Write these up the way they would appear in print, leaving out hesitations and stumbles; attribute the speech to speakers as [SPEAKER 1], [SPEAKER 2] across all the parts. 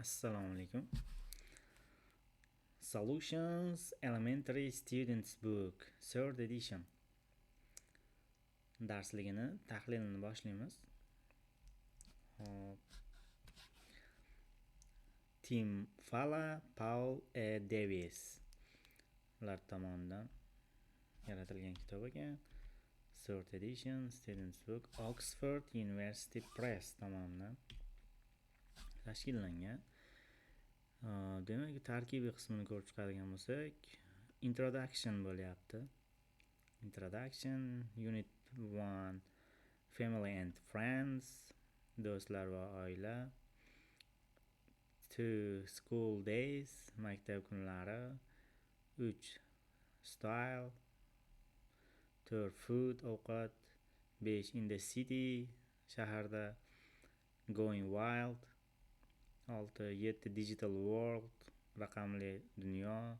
[SPEAKER 1] Assalomu alaykum. Solutions Elementary Students Book, Third Edition darsligini tahlilini boshlaymiz. Hop. Tim Fala, Paul E. Davies ular tomonidan yaratilgan kitob ekan. Third Edition Students Book, Oxford University Press tomonidan tashkillangan. Demak, tarkibiy qismini ko'rib chiqadigan bo'lsak, introduction bo'lyapti. Introduction, Unit 1, Family and Friends, do'stlar va oila. 2, School Days, maktab kunlari. 3, Style. 4, Food, ovqat. 5, In the City, shaharda. Going Wild. 6, 7, Digital World, raqamli dunyo.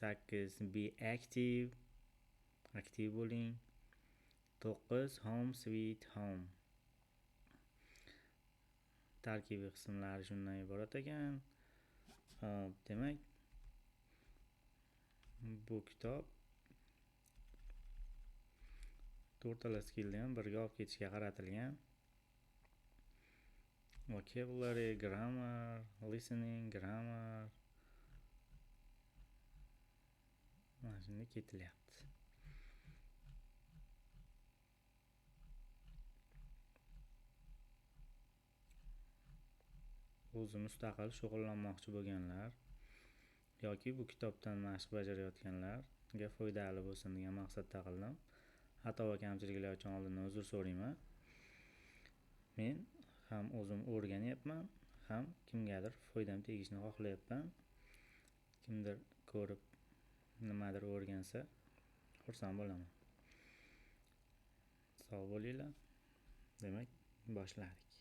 [SPEAKER 1] 8, Be Active, aktiv bo'ling. 9, Home Sweet Home. Tarkibiy qismlari shundan iborat ekan. Hop, demak, bu kitob to'rttala skillni ham birga olib ketishga qaratilgan. Vocabulary, grammar, listening, grammar. Mana shunday ketilyapti. O'zi mustaqil shug'ullanmoqchi bo'lganlar yoki bu kitobdan mashq bajarayotganlarga foydali bo'lsin degan maqsadda qildim. Xato va kamchiliklar uchun oldindan uzr so'rayman. Men ham o'zim o'rganyapman, ham kimgadir foydam tegishini xohlayapman. Kimdir ko'rib nimadir o'rgansa xursand bo'laman. Sog' bo'linglar. Demak, boshladik.